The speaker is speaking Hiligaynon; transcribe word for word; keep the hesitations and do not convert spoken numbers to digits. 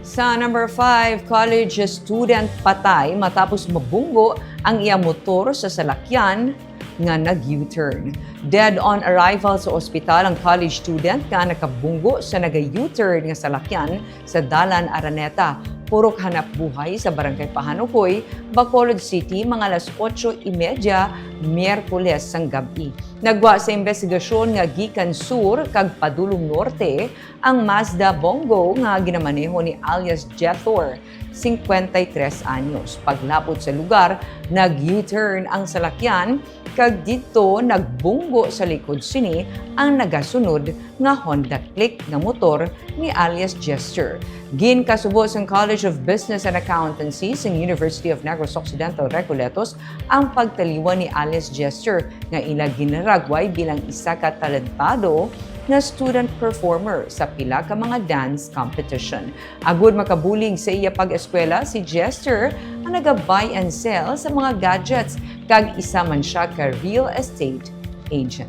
Sa number five, college student patay matapos mabunggo ang iya motor sa salakyan nga nag-U-turn. Dead on arrival sa ospital ang college student nga nakabunggo sa naga-U-turn nga salakyan sa Dalan Araneta, Purok Hanapbuhay sa Barangay Pahanukoy, Bacolod City, mga alas otso y media, Miyerkules sang gab-i. Nagwa sa imbestigasyon nga gikan sur kag padulong norte ang Mazda Bongo nga ginamaneho ni alias Jethor, singkwenta y tres anyos. Paglapot sa lugar, nag-U-turn ang salakyan kag didto nagbunggo sa likod sini ang nagasunod nga Honda Click nga motor ni alias Jester. Ginkasubo sang College of Business and Accountancy sang University of Negros Occidental Recoletos ang pagtaliwan ni alias Jester nga ila ginaragway bilang isa ka talentado nga student performer sa pila ka mga dance competition. Agud makabulig sa iya pag-eskwela, si Jester ang naga-buy and sell sa mga gadgets, kag isa man sia ka real estate agent.